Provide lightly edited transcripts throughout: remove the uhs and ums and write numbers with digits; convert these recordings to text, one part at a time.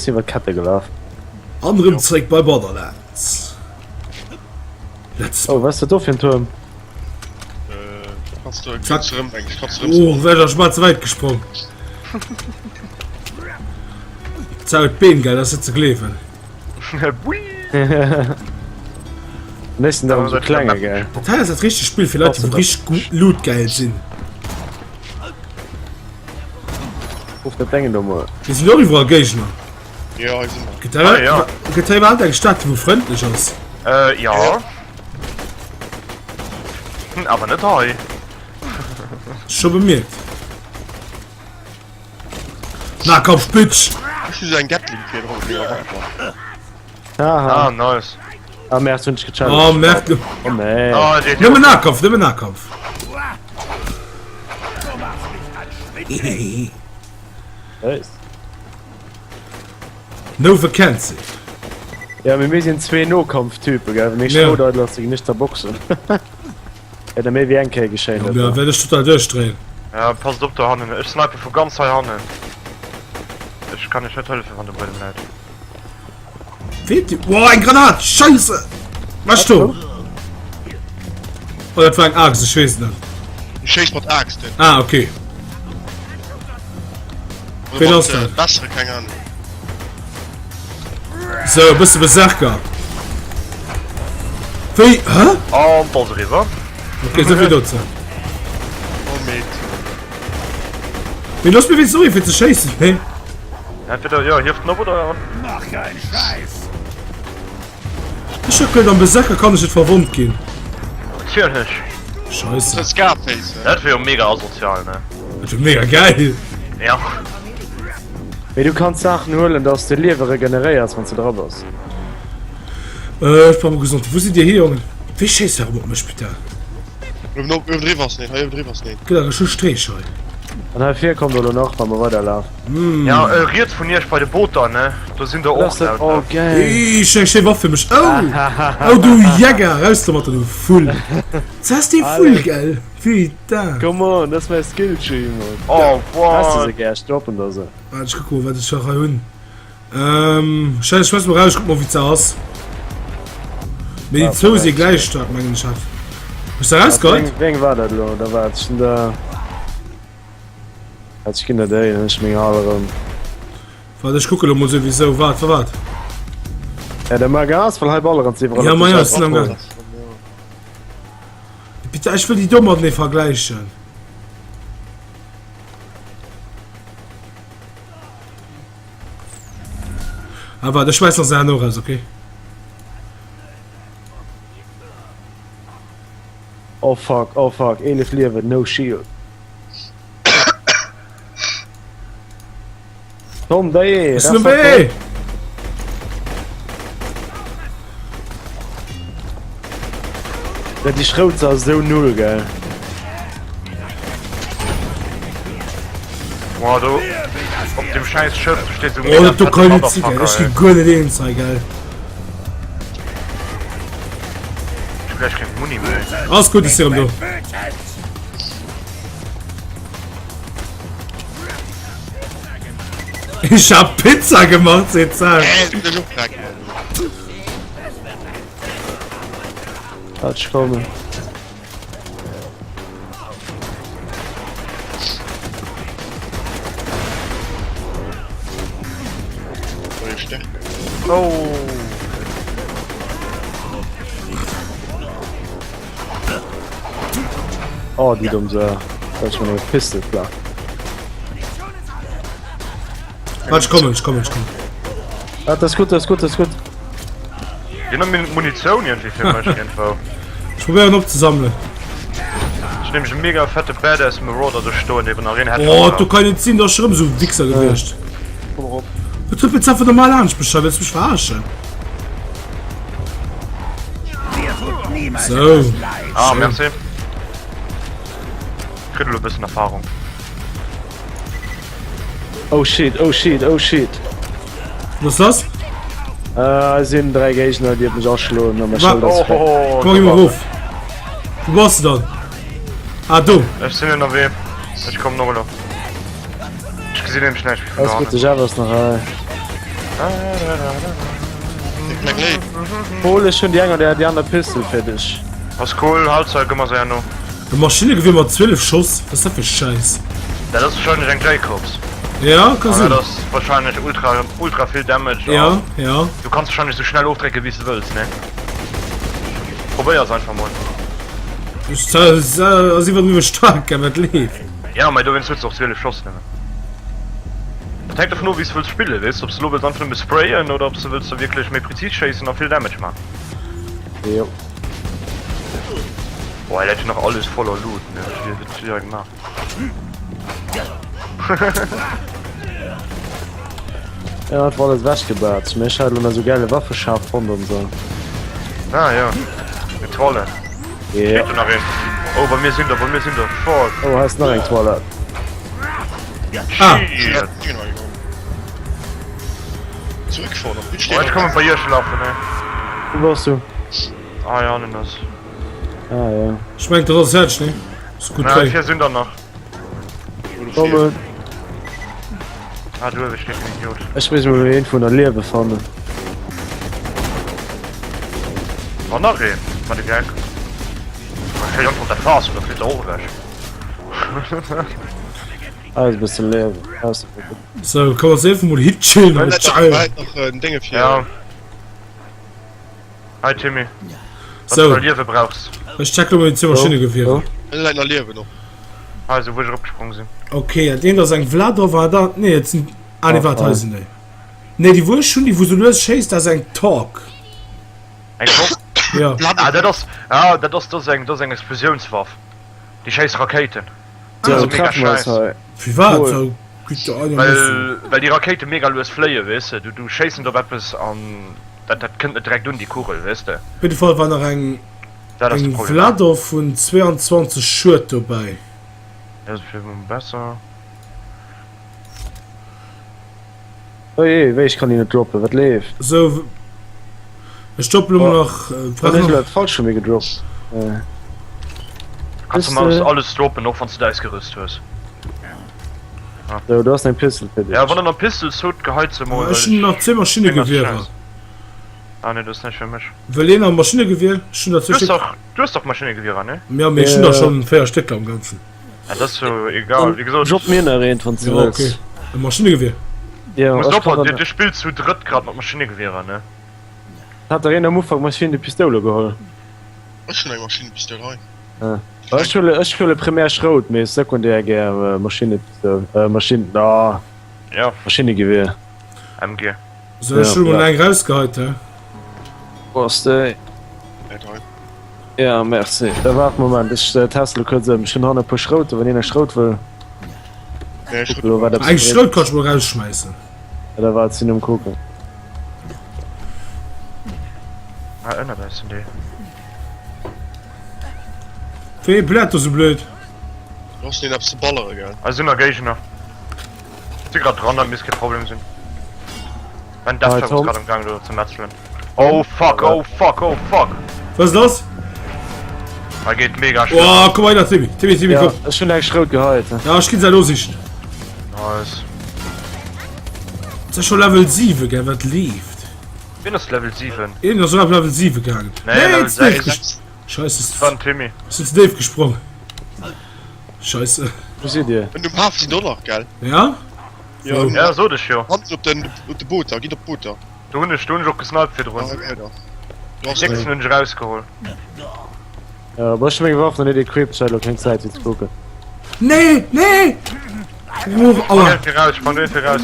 Ass iwwer d'Kette gelaf. An rëm zréck bei Borderlands. Let's Oh, wat ass dat do fir en Tuerm? Kanns du Zack. kanns du rëm eng kanns du rëm Oh, wär ech mal ze wäit gesprong. Zau d'Been, gell, dat ass net ze gleewen. Bui! Nächsten Dag so klenge gell. Dat hei ass dat richtegt Spill fir Leit, déi wou richteg gutt lootgeil sinn. Ruf dat Dengen do mol. Hei sinn och iwwerall Géigner. Ja, hei sinn mer. Gëtt hei, Ah, ja. gëtt hei iwwerhaapt eng Stad, déi wou frëndlech ass? Äh, ja. Hm, awer net hei. Scho bemierkt. Nahkampf, Bitch! Ech hu sou eng Gatling fir drop, déi erwacht war. Haha. Ah, nice. Ah, Merd, hunn ech gechallenged. Oh, Merd. Oh, nee. Ah, dee Nëmmen Nahkampf, nëmmen Nahkampf. Nice. No vacancy. Ja, mee mir sinn zwee Nokampftypen, gell? Meng Ja. Schrodeidel ass sech nicht zerboxen. Wäert der méi wéi eng Kéier geschéien. Ja, ja, wäert ech total duerchdréien. Ja, passt op do hannen. Ech snipe vu ganz hei hannen. Ech kann iech net hëllefen, wann de Buedem läit. Weht die? Boah, eng Granat! Scheisse! Was du? Oh, dat war eng Axt, ech weess net. Ich schéiss mat Axten. Ah, okay. Oder Ween mat, ass dat? äh, Bessere, keng Ahnung. So, e bësse Berserker. Wéi? Hä? An d'ass eriwwer. Okay, souvill dozou. Oh, mate. Mee looss mir wéinstens och ee fir ze schéissen, nee? Entweder, jo, hieft en op oder... Ech hu gehört, am Berserker kann ech net verwonnt ginn. Natierlech. Scheisse. Das Scarface, ne? Dat wier jo mega asozial, ne? Dat wier mega geil. Ja. Mee du kanns Saachen huelen, dass de Liewe regeneréiers, wann s de dra bass. Äh, ech brauch mol gesond. Wou sidd dir hi, Jongen? Wee schéisst erëm op mech, putain? Uewen op, uewen driwwer ass neen, hei uewen driwwer ass neen. Gëtt awer scho Streech hei. An hei vir kommt elo nach, wa mer weiderlafen. Ja, äh, riets vun iech bei de Booter, ne? Do sinn der och Lass dat, laut, oh ne? geil. Ih, ech hu eng schéi Waff fir mech. Oh! Oh, du Jäger! Raus domatter, du Vull! Zes ass dee Vull, gell? Putain! Come on, dat ass mäi Skilltree, Mann. Oh, Has de what? se gär? Ech droppen der se. Waart, ech kucke mol, wat ech nach hei hunn. Ähm, scheiße, schmeiß mal raus, ich guck mal, wie es ass. Mee déi zwou si gläich staark, mengen ech hat. Hues du rausgeholt? Wéi eng war dat elo? Da war et da. Hat ech ginn der déi, dann ech meng al erëm. Warte, ech kucke lo mol souwisou. Waart, waart. Ja, da mar Gas, well hei balleren se iwwerall. Ja, ma ja, sinn am Gang. Bitte, ech wëll déi do matenee vergläichen. Ah, warte, ech schmeiß nach Sachen raus, okay? Oh fuck, oh fuck, 11 Liewen, no shield. Tom, déi! Ech sinn um Wee! Ja, déi Schrout ass esou null, gell? Boah, do op dem scheiß Schëff steet so Oh, dat do kann net sinn, gell? Ech gi guer net eens hei, gell? Ich hab gleich keng Muni méi. Alles gutt, ech si erëm do. Ich hab Pizza gemacht, seet se. Warte, ich komme. Oh. Oh, déi domm Sau. Dat ass schon eng Pistol klar. Warte, ich komme, ich komme, ich komme. Ah, das ist gut, das ist gut, das ist gut. Dir noch Munition irgendwie fir mech irgendwo. Ich probieren opzesammelen. Ich nehme mega fette Badass Marauder do stoen, eben nach een Headshot. Oh, du kann net sinn, dass rëm sou Wichser gewiescht. Du trëppels einfach normal laanscht mech, wëlls mech verarschen? So. Ah, merci. Kritt elo e bëssen Erfahrung. Oh shit, oh shit, oh shit. Was lass? Äh, sinn 3 Géigner, déi op mech aschloen an der Wa- Schëld ass weg. Oh, Komm, geh mal ruf. Wo warst du dann? Ah, do! Ech sinn ënnerwee. Ech kommen och elo. Ech gesinn nämlech näischt méi vun Alles gutt, de dohannen. Jeff ass nach hei. Déi kleng Léiw. Pol, ech hunn déi eng oder déi aner Pistol fir dech. Ass cool, halt se, gëmm mer se herno. E Maschinnegewier mat 12 Schoss, wat ass dat fir Schäiss? Dat ass wahrscheinlech eng Jacobs. Ja, ka An sinn. dat ass wahrscheinlech ultra, ultra vill Damage Ja, an ja. du kanns wahrscheinlech sou schnell ofdrécke wéi s de wëlls, ne? Probéiers einfach mol. Ass iwwerdriwwe staark, gell, wat leeft. Ja, mä dowéinst huet se och 12 Schoss nëmmen. Dat hänkt dovun of wéi s de wëlls spillen, weess de, ob s de elo wëlls einfach nëmme sprayen oder ob s de wëlls da wierklech méi prezis schéissen a vill Damage man. Jo. Boah, hei läit jo nach alles voller Loot, ne, wéi huet se dat gemaach? Ja, dat war alles wechgebaat. Mee ech hat elo nach sou gäile Waffeschaf fonnt an sou. Ah ja, eng Toilette. Ja. Steet do nach een? Oh, bei mir sinn der, bei mir sinn der. Fuck. Oh, hei ass nach eng Toilette. Ah. Shit. Zurückfahren, am Oh, ech kommen bei iech lafen, ne. Wou bass du? Ah ja, hannen ass. Ah ja. Ech mengen, dat ass fäerdeg, ne? Ass gutt Na, wéi. vier sinn der nach. Kommen. Ah, du ewech steet den Idiot. Ech muss mol een vun der Liewe fannen. Oh, nach een. Mat de Geck. Wahrscheinlich einfach der Fass oder flitt er och ewech. Alles bësse Liewen. Alles. So, komm ons einfach mol hit chillen an Nach en Dénge fir. Ja. Hi Timmy. Wat So. du Liewe brauchs. Ech check lo mol déi zwou Maschinegewierer. Ënne läit nach Liewen och. Hei esou wou ech eropgesprong sinn. Ok, dat eent ass eng Vladov an dat anert, nee et sinn, ah nee waart, hei sinn déi. Nee déi wou ech hunn, déi wou sou lues schéisst, dat ass eng Talk. Eng Talk? Ja. Ah dat ass, ah dat ass, dat ass eng, dat ass eng Explosiounswaff. Déi schéisst Rakéiten. So, Dat ass mega treffen wir uns scheiss. hei. Firwat? Cool. Sou gutt der einer mussen. Well, well déi Rakéite mega lues fléien, weess de. Du, du schéiss net op eppes an dat, dat kënnt net direkt un, déi Kugel, weess de. Op jidde Fall war nach eng, Dat ass de eng Problem. Vladov vun 22 Schued dobäi. Dat ass fir besser. Oh jee, wéi ech kann déi net droppen, wat leeft? Sou, ech droppen elo mol nach, Dann hunn ech elo falsch vu mir gedroppt. Du kanns du alles, alles droppen, och wann s du däis gerüst hues. Sou, do ass eng Pistol fir dech. Ja, wann en der Pistols hutt, geheit se mol. Ech hunn nach zwee Maschinegewierer. Ah nee, dat ass näischt fir mech. Wëll een nach Maschinnegewier? Ech hunn der zwee Du hues Stéck. dach, du hues dach Maschinegewierer, ne? Ja, mee ech hunn der schonn 4 Stécker am Ganzen. Ja, dat ass jo egal, wéi gesot. Drop mir nach eent, wann s du Ja, wëlls. okay. E Maschinnegewier. Jo, Muss ech kann oppassen, dann. dir spillt zu drëtt grad mat Maschinegewierer, ne? Hat der een am Ufank Maschinnepistoule geholl? Ech hunn eng Maschinnepistoul hei. Ah. Ech huele, ech huele primär Schrout, mee sekundär gär Maschinnepistoul, äh, Maschinn, ah, Ja. Maschinnegewier. MG. Sou, ech hunn emol eng rausgeheit, he. Wou ass déi? Läit hei. Ja, merci. Da waart Moment, ech teste lo kuerz ëm. Ech hunn hannen e puer Schrouten, wann een eng Schrout wëll. Nee, ech Kucke lo, wat eppes Eng Schrout kann ech mol rausschmäissen. Ja, da waart, sinn um kucken. Ah, ënnert eis sinn déi. Wéi bläert do sou blöd? Du hast den eppes ze ballere, gell? Hei sinn nach Géigner. Si grad dran, dat misst kee Problem sinn. Mein Death Trap ass grad am Gaang do ze metzelen. Oh fuck, oh fuck, oh fuck! Was ist los? Hei geet mega schnell. Oh, komm weiter, Timmy, Timmy, Timmy, Ja, komm. ech hunn eng Schrout geheit. Ja, ech ginn se elo sichen. Nice. Das ist schon Level 7, gell, wat leeft. Wien ass Level 7? Een ass op Level 7 gaangen. Nee, Level ze déif 6. ges- Scheiße, Das war den Timmy. sinn ze déif gesprong. Scheiße. Wou sidd dir? Und um Hafen sinn och nach, gell? Ja? Ja, Wou? Ja, sot ech jo. Hannen op den, op de Booter, gitt op d'Booter. Do hunn ech, do hunn ech och gesniped virdrun. Ah, okay, da. Du hast Décksten hunn ech erausgeholl. Ja, aber ech hunn meng Waff nach net equipped, ech hat elo keng Zäit fir ze kucken. Nee, nee! Oh, Sprang aua. een fir raus, sprang een fir raus.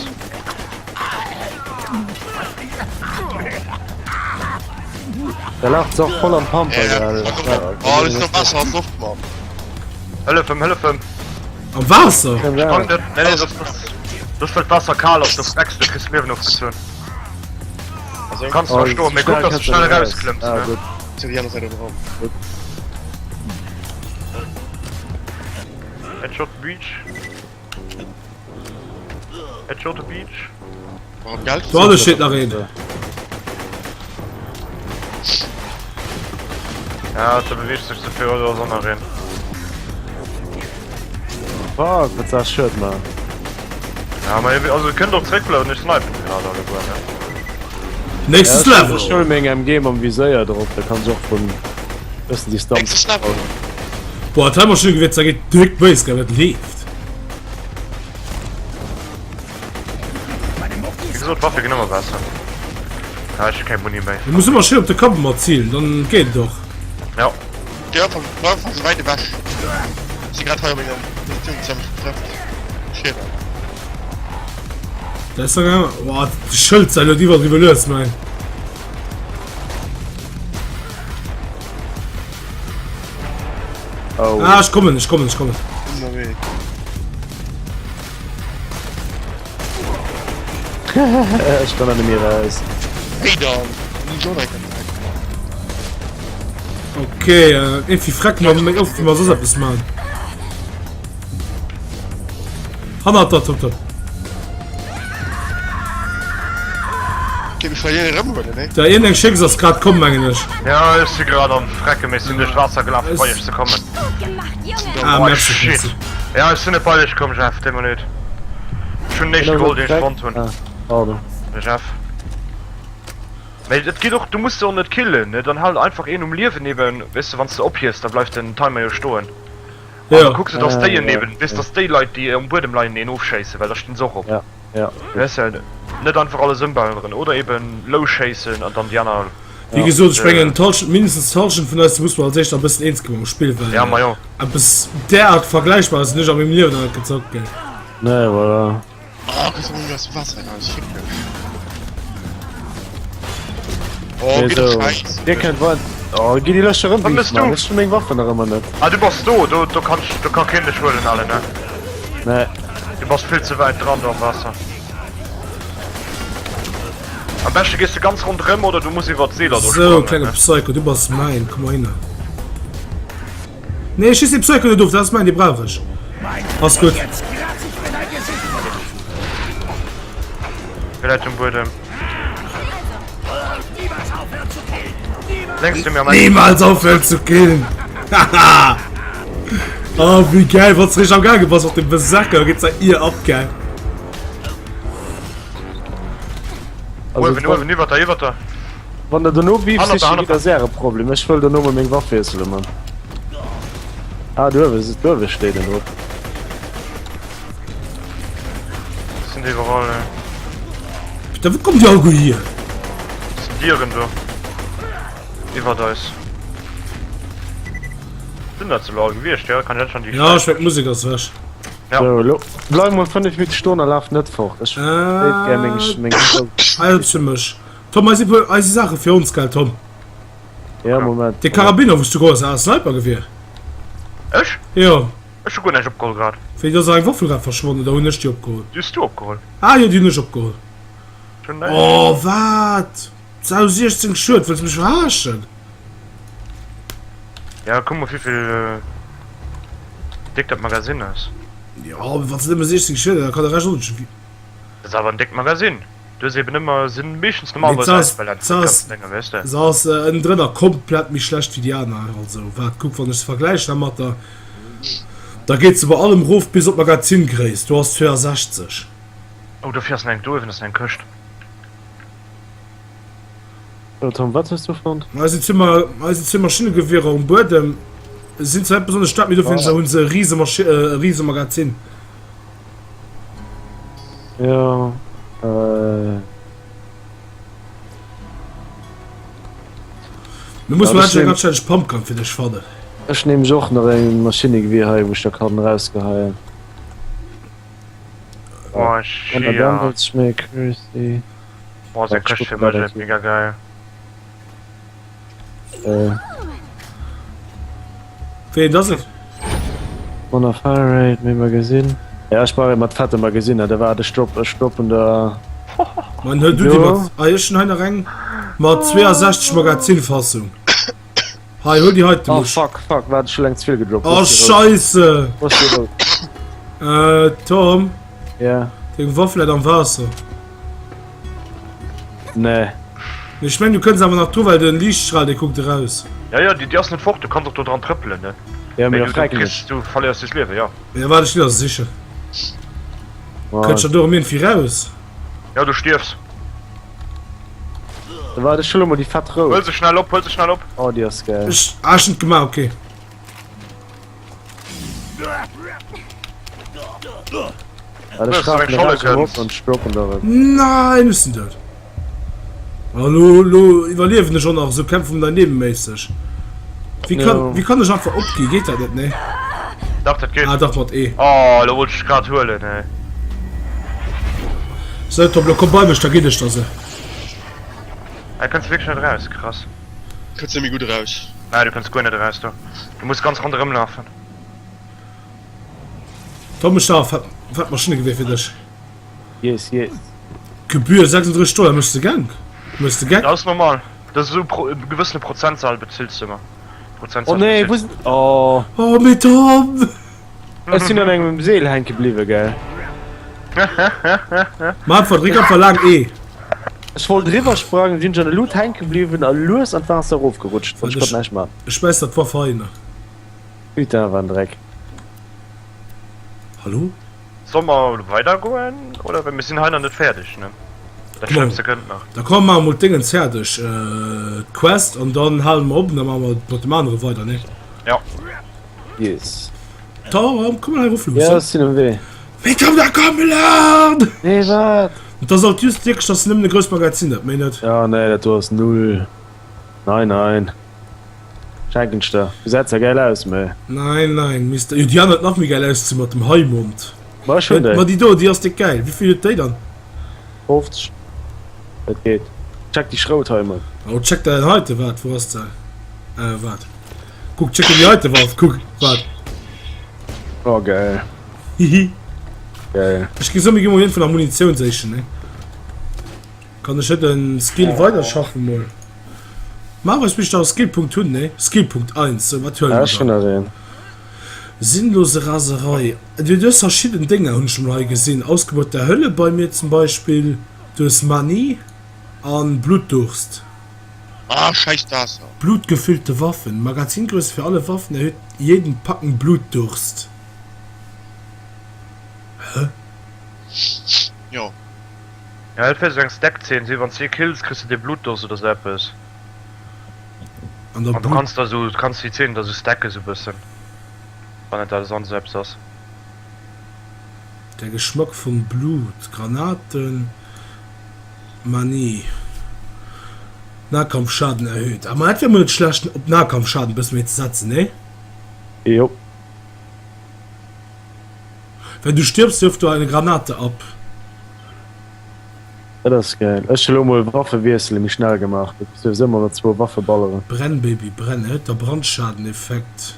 Da laacht se och voll am Pamper, Ja, gell. Oh, das ist noch Wasser, hast Luft, Mann. Hëllef em, hëllef em. Am Waasser? Sprang net, nee, nee, das, das, das well d'Waasser kal ass, du frecks, du kriss d'Liewen ofgezunn. Also, Kannst Oh, zwar stoen, mee kuck, dass du schnell erausklëmms, Ah, ne? gutt. zu die andere Seite im Raum. Headshot Beach. Headshot Beach. Warum Geld? Do steet nach een. Ja, da beweegt sech ze vill, do ass och nach een. Fuck, wat war schued, man. Ja, ma also kënnt och zréckbleiwen, ech snipen grad alleguer, ne? Nächstes Ja, Level! Ech huele meng MG mam Viséier drop, da kann se och vun bëssen Distanz. Nächstes Level! Boah, d'Heimmaschinengewehr zergeet déck béis, gell, dat leeft. Wéi gesot, d'Waffe ginn ëmmer besser. Ja, ech hu keng Muni méi. Du muss ëmmer schéin op de Kapp ëmmer zilen, dann geet et och. Ja. Déi Waffe war ze wäit ewech. Si grad hei op enger Positioun ze mech getrefft. Schied. Dat ass dann awer, boah, de Schëld sei lo iwwerdriwwe lues, mein. Oh. Ah, ech kommen, ech kommen, ech kommen. Ënnerwee. Ech kann net méi raus. Hey dann! Muss och eng Kéier Okay, äh, irgendwie freck mer méi oft, wéi mer soss eppes man. Hannert der, Tom, Tom. Kéint mech vläicht een erëmhuelen, ne? Da iergendeng Schécks ass grad komm, mengen ech. Ja, ech si grad am Frecken, mee ech sinn duerch d'Waasser gelaf fir bei iech ze kommen. Gut gemacht, Junge! Ah, Oh merci, shit. merci. Ja, ech sinn net bei dech komm, Jeff, déi Minutt. Ech hunn den éischte geholl, deen ech fonnt hunn. Ah, pardon. De Jeff. Mee et geet och, du muss se och net killen, ne? Dann hal einfach een um Liewen eben, weess de, wann s de ophiefs, da bleift den Timer jo stoen. An Ja. da kucks de, dass Ah, déi ja, eben, weess, dass déi Leit, déi um Buedem leien, een ofschéissen, well da stinn se och op. Ja, ja. Weess de, net einfach alles ëmballeren oder eben low schéissen an dann déi aner. Wéi gesot, ech mengen d'Halschent, mindestens d'Halschent vun eis muss mer als éischt nach e bëssen eens gi mam Spill, well Ja, ma jo. eppes derart Vergläichbares hunn ech a mengem Liewen nach net gezockt, gell. Nee, voilà. Oh, kriss du mol aus dem Waasser raus, fick dech. Oh, Nee, geh doch so. scheiß. Dir kënnt wat. Oh, gi déi Lësche rëm Wat mëss Mann. du? Ech hu meng Waffen nach ëmmer net. Ah, du bass do, do, do kann, do kann keen dech huelen, alle, ne? Nee. Du bass vill ze wäit dran do am Waasser. Am beschte gees du ganz ronderëm oder du muss iwwer d'Seeler do So, sprangen, klenge ne? Psycho, du bass mäin, komm mol hinner. Nee, schiss de Psycho net of, dat ass mäin, dee brauch ech. Ass gutt. Hie läit um Buedem. Lénks vun mir am Eck. Niemals aufhören zu killen! Haha! Oh, wéi geil, wann s de richteg am gaange bass op dem Berserker, geet se ier ab, gell? Also, Uewen, uewen, iwwer der, iwwer der. Wann der dono beef Hannert der, siche hannert gitt, ass äre Problem. Ech wëll dono mol meng Waff wiessele, Mann. Ah, do uewe, do uewe steet en drop. Sinn déi iwwerall, ne? Bitte, wou kommt déi all guer hier? Sinn Dieren do. Iwwert eis. Sinn dat se lo all gewiescht, ja? Kann net schon déi. Ja, ech mengen d'Musek ass ewech. Ja. So, lo bleif mol 5 Minutte stoen a laf net fort. Ech wéilt gär meng, meng Show. Hei ass eppes fir mech. Tom, hei si puer, hei si Saache fir ons, gell Tom? Ja, Moment. Dee Karabiner wou s du geholl hues, ass e Snipergewier? Ech? Jo. Ech hu guer näischt opgeholl grad. Wéi, do ass eng Waff grad verschwonnen, oder hunn ech déi opgeholl? Déi hues du opgeholl. Ah jo, déi hunn ech opgeholl. Ech hunn näischt. Oh, wat? Sau 16 Schued, wëlls mech verarschen? Ja, kuck mol wéivill déck dat Magazine ass. Jo, mee wann se nëmme 16 Schued huet, da kann de Rescht och net. Dat ass awer en déckt Magazine. Du hues eben ëmmer, sinn meeschtens normalerweis Eisballett mat ganzen Dénger, weess de. Se ass ënnendrënner komplett méi schlecht wéi déi aner. Also wat, kuck, wann ech se vergläichen da mat der, da geet se bei allem rof bis op d'Magazingréisst, do ass 62. Oh, dofir ass nach eng, do uewen ass nach eng Këscht. So Tom, wat hues du fonnt? Hei sinn zwee, hei sinn zwee Maschinnegewierer um Buedem. Sinn zwar net besonnesch staark, mee dofir hunn se e rise Maschi-, e rise Magazin. Jo, äh. Du muss mal eng ganz schnell Pumpgun fir dech fannen. Ech nehm ech och nach eng Maschinnegewier hei, wou ech da kann rausgeheien. Oh, Dann ech méi Accuracy. Boah, seng Këscht fir mech, mega geil. Äh. Wéi eent ass et? Manner Fire Rate, méi Magazine. Ja, ech brauch ee mat fettem Magazine, da waart ech drop, ech droppen der. Mann, huel du déi mat. Ah, ech hunn hei nach eng mat 62 Magazinfassung. Hei, huel déi heiten. Oh fuck, fuck, waart, ech hu eng ze vill gedroppt. Oh, scheisse! Wo ass déi rout? Äh, Tom? Ja? Deng Waff läit am Waasser. Nee. Mee ech mengen du kënns awer nach dru well den Liichtstrahl dee kuckt eraus. Ja ja, déi ass net fort, du kanns och do dran trëppelen ne. Ja, Mee mee du, da du frecken ech. kriss, du verléiers dech Liewen, jo. Ja, waart, ech ginn der se sichen. Kënnt ech da do erëm iergendwéi raus? Jo, du stierfs. Da waart, ech huele mol déi fett rout. Huel se schnell op, huel se schnell op. Oh, déi ass gäil. Ech, ah, ech hunn et gemaach, okay. Waart, ech rafen de Rest erëm op an ech droppen der et. Nein, ech sinn dout. Ah, lo, lo iwwerliewen ech och nach esou Kämpf um dein Leben méisseg. Wéi kann, Jo. wéi kann ech einfach opgi? Geet dat net, nee? Dach, dat geet. Ah, dach, mat E. Oh, lo wollt ech grad huelen, ey. Sou, Tom, lo komm bei mech, da ginn ech der se. Hei kënns de wierklech net eraus, krass. Kënns net méi gutt eraus. Nee, du kënns guer net eraus do. Du muss ganz ronderëm lafen. Tom, ech da fett, fett Maschinnegewehr fir dech. Yes, yes. Gebühr 36 Dollar, méchs de Gank? Méchs de Geck? Dat ass normal. Dat ass esou pro, e gewëssene Prozentzahl bezills de ëmmer. Prozentzahl Oh nee, bezills. wou sinn. Oh. Oh, mee Tom! Ech sinn an engem Seel hänke bliwwe, gell? Mach einfach, dréck einfach laang E. Ech wollt eriwwer sprangen, sinn ech an der Lut hänke bliwwen a lues an d'Waasser erofgerutscht. An ech konnt näischt man. Ech schmäiss der d'Waff heihinner. Putain, wat en Dreck. Hallo? Soll mer weider goen oder well mir sinn hei nach net fäerdeg ne? Dat Schlëmmste kënnt nach. Da komm maache mol d'Déngens fäerdeg, d'Quest an dann hale mer op an da maache mer mat dem anere weider ne? Jo. Yes. Tom, komm mal hei erof luussen. Ja, ech sinn um Wee. Mee komm da komm Lard! Nee wat? Et ass alt just wierklech dass nëmmen e grousst Magazin huet, méi net. Ja nee, dat do ass null. Nein nein. Schenken ech der. Gesäit zwar gäil aus, mee. Nein nein Mister, jo déi aner huet nach méi gäil ausgesinn mat dem Haimond. Ma ech hunn déi. Ma déi do, déi ass déck gäil. Wéivill huet déi dann? 50. Dat geet. Check déi schrout hei emol. Oh check däin heite, waart wou ass se? Äh waart. Kuck check déi heite Waff, kuck waart. Oh gäil. Hihi. Gäil. Ech gi so mir gi mol iergendwou nach Munitioun séichen ne. Kann ech net en Skill weider schaffen mol? Maach ech bis ech da e Skillpunkt hunn, ne? Skillpunkt 1, sou wat huele Ja, mer ech hunn dann? nach een. Sinnlose Raserei. Du hues verschidden Dénger hunn ech mol hei gesinn. Ausgeburt der Hölle bei mir zum Beispill. Du hues Manie an Blutdurst. Ah, scheiß Waasser. Blutgefüllte Waffen. Magazingröße für alle Waffen erhöht jeden Packen Blutdurst. Hä? Jo. Ja et wäert esou eng Stack-Zeen sinn, wanns de ee kills kriss de dee Blutdurst oder sou eppes. An der An du Blut. kanns da sou, du kanns déi Zeen da sou stacken sou bëssen, wann et da sonst sou eppes ass. Der Geschmack von Blut, Granaten, Manie, Nahkampfschaden erhöht. Ah ma dat wär mol net schlecht op Nahkampfschaden bëssen méi ze setzen, nee? Jo. Wenn du stirbst wirft du eine Granate ab. Dat ass geil. Ech hu lo mol Waffe wiessele méi schnell gemaach. Dat muss souwisou mol mat zwou Waffe balleren. Brenn Baby brenn, erhöht der Brandschadeneffekt.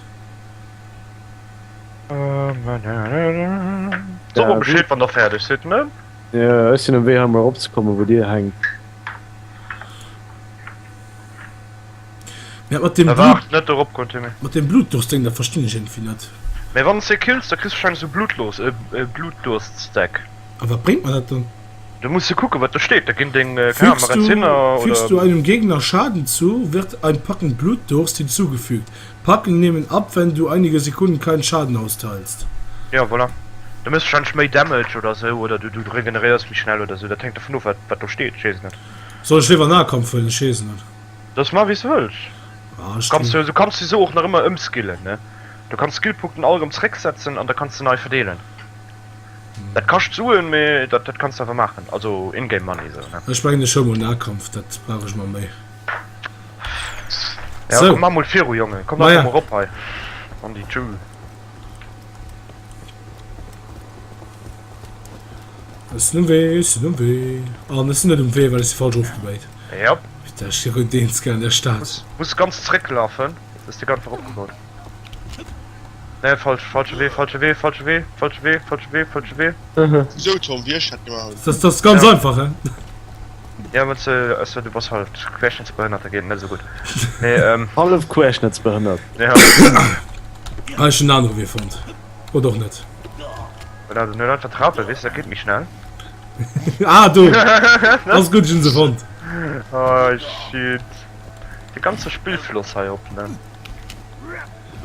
Sot mer Bescheed wann der fäerdeg sidd, ne? Jo, ech sinn um Wee hei mol eropzekommen wou dir hänkt. Mä mat dem Da Blut, waart net erop goen, Timmy. mat dem Blutdurstdéng, dat verstinn ech iergendwéi net. Mä wann s de kills, da kriss du wahrscheinlech sou Blutlos, e Blutdurststack. A wat bréngt mer dat dann? Du muss jo kucken wat do steet, da ginn deng, keine Ahnung, Fügst du, Magazinner fügst du oder. einem Gegner Schaden zu, wird ein Packen Blutdurst hinzugefügt. Packen nehmen ab, wenn du einige Sekunden keinen Schaden austeilst. Jo, voilà. Du méchs wahrscheinlech méi Damage oder sou, oder du regeneréiers méi schnell oder sou, dat hänkt dovun of wat wat do steet, ech weess et net. Soll ech léiwer Nahkampf huelen? Ech weess et net. Dass mar wéi s de wëlls. Ah, ech Kanns ginn. du, du kanns souwisou och nach ëmmer ëmskillen, ne? Du kanns Skillpunkten all erëm zrécksetzen an da kanns de nei verdeelen. Dat kascht Suen, mee dat, dat kanns de awer maachen, also in-game money sou, ne? Ech mengen ech huel mol Nahkampf, dat brauch ech mer méi. Ja, Sou. komm, mar mol viru, Jongen, komm Maja. einfach mol rop hei an déi Tür. Ech sinn um Wee, ech sinn um Wee. An ech sinn net um Wee, well ech si falsch ofgebéit. Jop. Putain, ech si rëm deens gell an der Stad. Muss, muss ganz zrécklafen, dass de ganz eropgebaut. Nee, falsch, falsche Wee, falsche Wee, falsche Wee, falsche Wee, falsche Wee, falsche Wee. Sou Tom, wéi ech dat gemaach hunn. Das, das ist ganz Ja. einfach, hä? Ja, wann du, also du bass halt querschnittsbehënnert, da geet et net esou gutt. Nee, ähm, Hallef querschnëttsbehënnert. ja. Ah, ech hunn en anere Wee fonnt. Oder och net. Voilà, dann huet einfach Trape, weess, dat geet méi schnell. Ah, do! Ass gutt, ech hunn se fonnt. Oh shit. De ganze Spillfloss hei op, ne?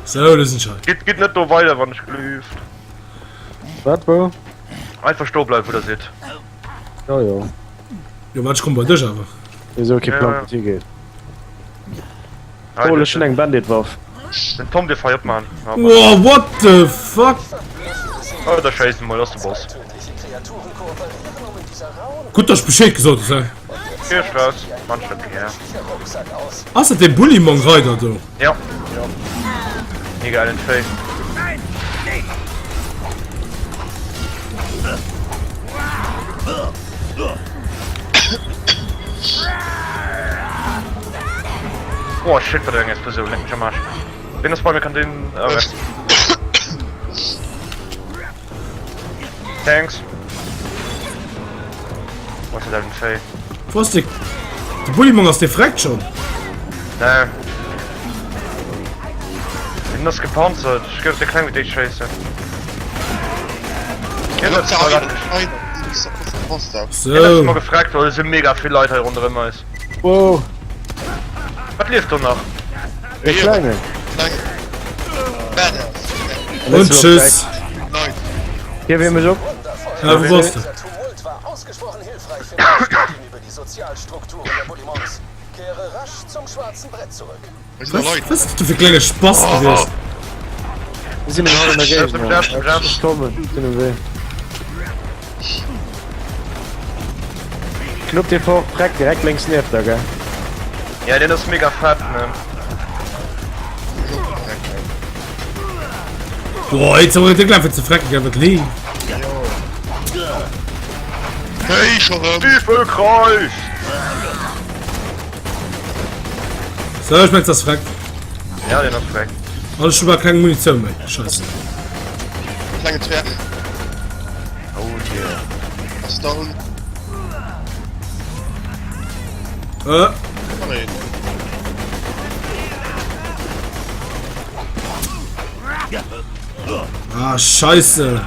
Sou, lo sinn ech hei. Gitt, gitt net do weider, wann ech gelift. Wat, wou? Einfach stoe bleiwen, wou der sidd. Jo, jo. Jo, wat, ech komm bei dech awer. Wéi kee Plang, wou et higeet. Oh, ech hunn eng Bandit-Waff. Den Tom dierf hei opman. Wow, what the fuck? Oh, da schéiss emol, ass de Boss. Gutt, dass ech Bescheed gesot hues, hä? Kee Stress, man ech net gär. Ass dat dee Bullymong Reider do? Jo. Mega geilen Véi. Oh shit, wat eng Explosioun, leck mech am Arsch. Ween ass bei mir, kann den... Oh, merci. Thanks. Was ist dat Véi? Wo ass de... De Bullymong ass defrekt schon. Nee. Den ass gepanzert. Ech géif de kleng déi schéissen. So. Mal gefragt, weil es sind mega vill Leit hei ronderëm eis. Wow. Wat lieft do nach? De Klengen. Und tschüss. Hier, wem mech op. Ja, wo warst du? Was, was ist das für kleine Spaß gewiescht? Wir sinn haut an der Géigend. Ech kommen, sinn um Wee. Knupp dee vor Freck direkt lénks nieft der, gell? Ja, den ass mega fett, ne? Boah, jetzt aber der einfach zu frecken, gell, wat lee. Hey, schon erëm. Stiefelkreis! So, ich meinst das freck. Ja, den ass freck. Alles schon mal keng Munition méi. Scheiße. Klenge Zwerg. Oh dear. Ass down. Äh. Oh, nee. Ah, scheiße.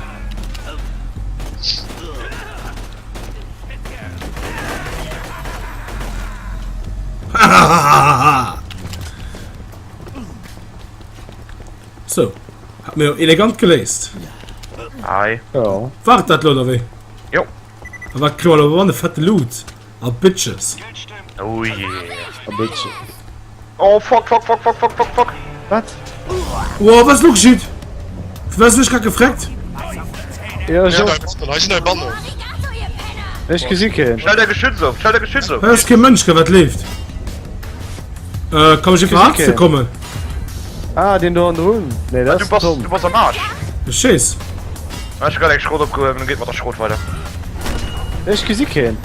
So. Hat mir elegant geléist. Ei. Ja. War dat lo oder wéi? Jo. A wat klo lo wann de fette Loot a Bitches. Oh yeah. A Bitches. Oh fuck, fuck, fuck, fuck, fuck, fuck, fuck. Wat? Wow, was lo geschitt? Fir wat sinn ech grad gefreckt? Ja, ech och. Hei sinn nei Bannen. Ech gesi keen. Stell däi Geschütz op, stell däi Geschütz op. Hei ass kee Mënsch, gell, wat leeft? Äh, kann ech iwwerhaapt ze kommen? Ah, deen do hannendrun. Nee, dat Du ass bass, Tom. du bass am Arsch. Ech schéiss. Ah, ech hu grad eng Schrot opgehuewen, geet mat der Schrot weider. Ech gesi keen.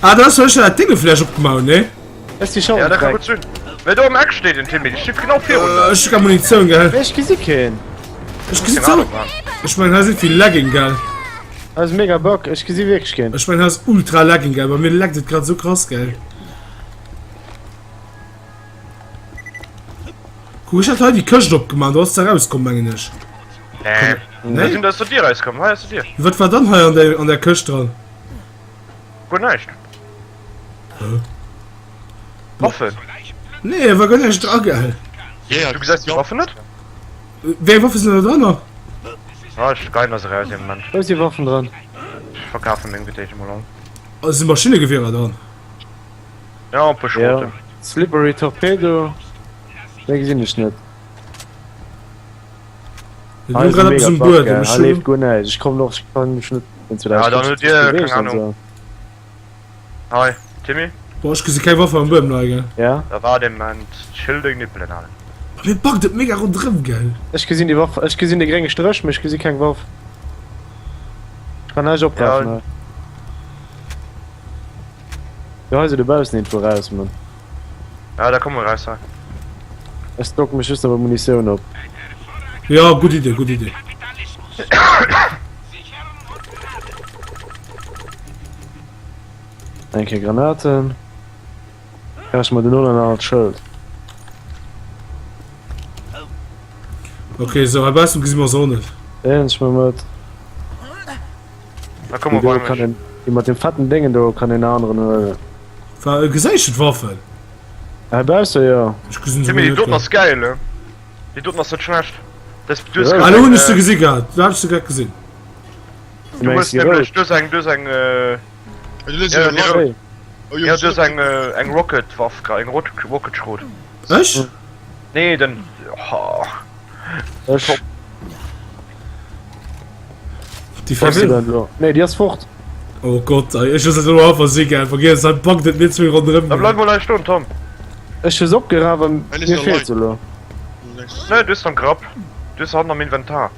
Ah, da ass sécher dat Dinge vläicht opgemaach, nee? Ech si scho Ja, dat ka gefreckt. gutt sinn. Mä do am Eck steet en Timmy, dee steet genau virun der. Ech hu keng Munitioun, gell? Ech gesi keen. Ech gesi zwar. Ech mengen, hei si vill Lagging, gell? Hei ass mega Bug, ech gesi wierklech keen. Ech mengen, hei ass ultra Lagging, gell? Bei mir laggt et grad esou krass, gell? Kuck, ech hat hei déi Këscht opgemaach, do ass se erauskomm, mengen ech. Nee. Nee? Da sinn aus der Dier rauskomm, hei ass der Dier. Wat war dann hei an der, an der Këscht dran? Guer näischt. Hä? Waffen. Nee, war guer näischt dra, gell? Yeah, Du gesäis déi Waffen net? Wéi eng Waffe sinn da dran? Ah, ech geien se raus, een Moment. Wou si Waffen dran? Ech verkafen meng Betéit emol all. Also si Maschinnegewierer dran? Ja, e puer Ja. Schroten. Slippery Torpedo. Méi gesinn ech net. Du Hei ass grad e eppes mega um Bug, Buedem. gell. Ech Hei hun leeft guer näischt. Ech kommen och, ech kann mech net entweder Ja, ech dann kann hutt Dir, mech keng Ahnung. bewegen, Hi, Timmy. Boah, ech gesi keng Waffe am Buedem leien, gell. Ja. Da war den Moment. Chill deng Nippelen alen. Bei mir buggt et mega ronderëm, gell. Ech gesinn déi Waff, ech gesinn de grénge Stréch, mee ech gesi keng Waff. Ech kann näischt oprafen Ja. hei. Jo, hei se dobaussen iergendwou raus, Mann. Ja, da komm mol raus hei. Ech stocke mech just nach mat Munitioun op. Ja, gutt Idee, gutt Idee. Eng Kéier Granaten. Kaach ech mer den Nolan an d'Schëld. Ok, sou hei baussen gesi mer se och net. Deen ech mer mat. Da komm Déi mol do bei kann mech. een, déi mat dem fetten Déngen do kann een aneren huelen. Wa geséich du d'Waffen? Hei bausse jo. Ech gesinn se Timmy, mol déi net doten gell. ass geil, ne? Déi doten ass net schlecht. Das, du hues Ah, lo hunn ech se gesi gehat. Lo hat ech se grad gesinn. Du hues nämlech, du hues eng, du hues eng, äh, ja, déi rout. Ja, du hues eng, äh, eng Rocket-Waff gra, eng Rocket-Schrot. Ech? Nee, den, oh. Ech. Top. Déi Wo ass se verwirrt. denn lo? Nee, déi ass fort. Oh Gott, ey, ech muss dat elo einfach si, gell. Vergiess, hei buggt et mir zwee ronderëm. Da bleif mol hei stoen, Tom. Ech hu se opgeraf an mir feelt se elo. Nee, du hues se am Grapp. Du hues se hannen am Inventar.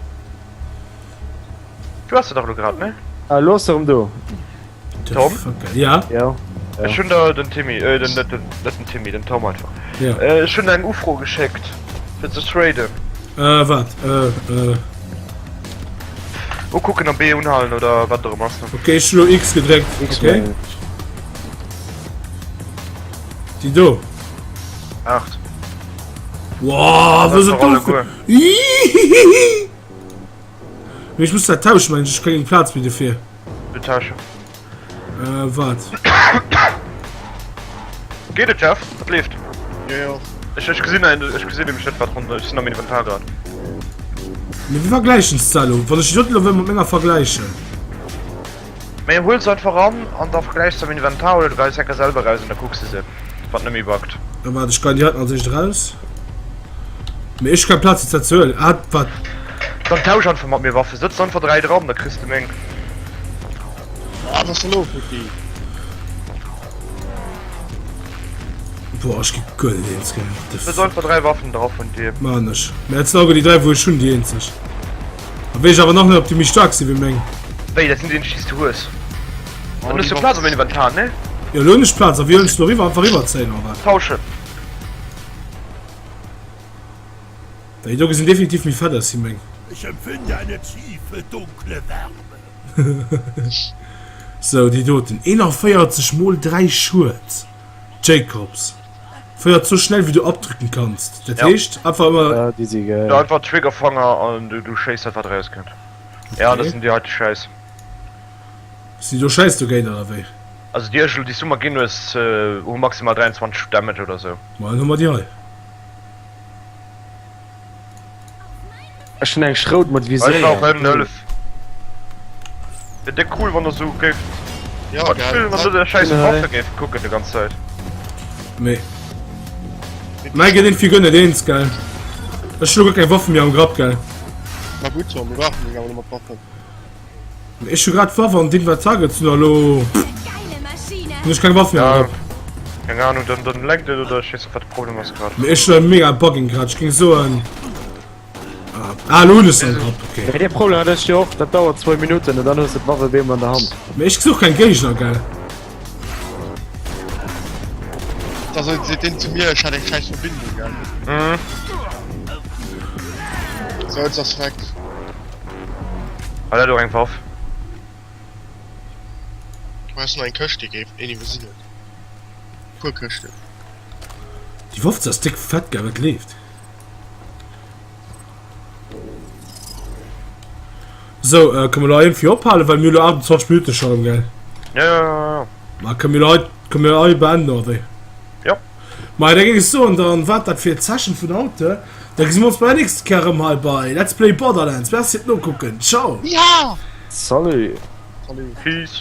Du has se dach elo grad, ne? Ah, elo ass se erëm do. Tom? Ja? Ja. Ech hunn der den Timmy, äh, den, net den, net den Timmy, den Tom einfach. Ja. Äh, ech hunn der eng Ufro geschéckt, fir ze traden. Äh, wat? Äh, äh. Ukucken an B unhalen oder wat och ëmmer ass. Okay, ech hunn elo X gedréckt. X Okay. mengen ech. Déi do. 8. Wow, Dat wou ass se doch do. alleguer. Hihihihi. Mee ech muss dat tauschen, mengen ech. Ech kréien Plaz méi dofir. Du tauschen. Äh, wat? Geet et, Jeff? Wat leeft? Jo, jo. Ech, ech gesinn ech gesinn nämlech net, wat ronn, ech sinn am Inventar grad. Mee wéi vergläichen s de elo? Wann ech déi doten elo wëll mat menger vergläichen. Mee huel se einfach an an da vergläichs de am Inventar oder du geis enker selwer raus an da kucks de se, wann et net méi buggt. Da waart, ech geien déi heiten als éischt eraus. Mee ech hu keng Plaz fir ze huelen. Ah, wat? Dann tausch einfach mat mir Waffen, sëtz einfach 3 dran, da kriss de meng. Ah, was ist elo futti? Boah, ech gi guer net eens, gell. What the Sëtz fuck? einfach 3 Waffen dra vun dir. Maan ech. Mä et sinn alleguer déi 3 wou ech hunn déi eenzeg. A weess ech awer nach net ob déi méi staark si wéi meng. Wéi, dat sinn déi eenzeg déi s du hues? Dann hues du Plaz am Inventar, ne? Jo, elo hunn ech Plaz. A wéi huelen ech se elo eriwwer? Einfach eriwwerzéien oder wat? Tauschen. Déi do gesinn definitiv méi fett aus wéi meng. Ich empfinde eine tiefe, dunkle Wärme. Sou, déi doten. 41 mol 3 Schued. Jacobs. Feuert sou schnell wéi du abdrücken kannst. Dat Ja. heescht einfach ëmmer. Ja, déi si geil. Ja, einfach Triggerfanger an du, du schéiss dat wat rauskënnt. Ja, dat Okay. sinn déi heite Schäiss. Sinn déi do Schäiss dogéint oder wéi? Also déi ech elo déi s du mer ginn hues, hu maximal 23 Damage oder sou. Ma dann hu mer déi hei. Ech hunn eng Schrout mat Ech Viséier. brauch en Hëllef. Wier déck cool wann der sou géift Ja, mat geil. spillen an der scheiss Hei. Waffe géift kucken de ganz Zäit. Mee. Mei gëtt een fir guer net eens, gell? Ech hu lo guer keng Waffe méi am Grapp, gell? Na gutt, Tom, mir brauchen deng awer net mat Waffen. Ech hu grad d'Waff an d'Inventar gezunn a lo hunn ech keng Waff méi am Ja, Grapp. keng Ahnung, dann, dann leckt et oder ech weess net wat de Problem ass grad. Mee ech hunn e mega Bugging grad, ech géing soen. Ah, lo hunn ech se am Grapp, okay. Mee dee Problem hat ech jo och, dat dauert zwou Minutten an dann hues de d'Waff op eemol an der Hand. Mee ech gesinn och keng Géigner, gell? Da seet deen zu mir, ech hätt eng schäiss Verbindung, gell? Mhm. So, jetzt ass weg. Hat dat och eng Waff? Du has nach eng Këscht, déi géif een iwwersinn huet. Puer Këschten. Déi 15 ass déck fett, gell? Wat leeft? Sou, äh, kënne mer elo iergendwéi ophalen, well mir hu elo 28 Minutte scho erëm, gell? Ja, ja, ja, ja. Ma kënne mir elo hei, kënne mir hei beenden, oder wéi? Jo. Majo, da géing ech soen, dann war dat fir d'Session vun haut. Da gesi mer ons bei der nächsten Kéier erëm hei bei Let's Play Borderlands. Merci fir d'Nokucken. Ciao! Ja! Salut! Salut! Peace.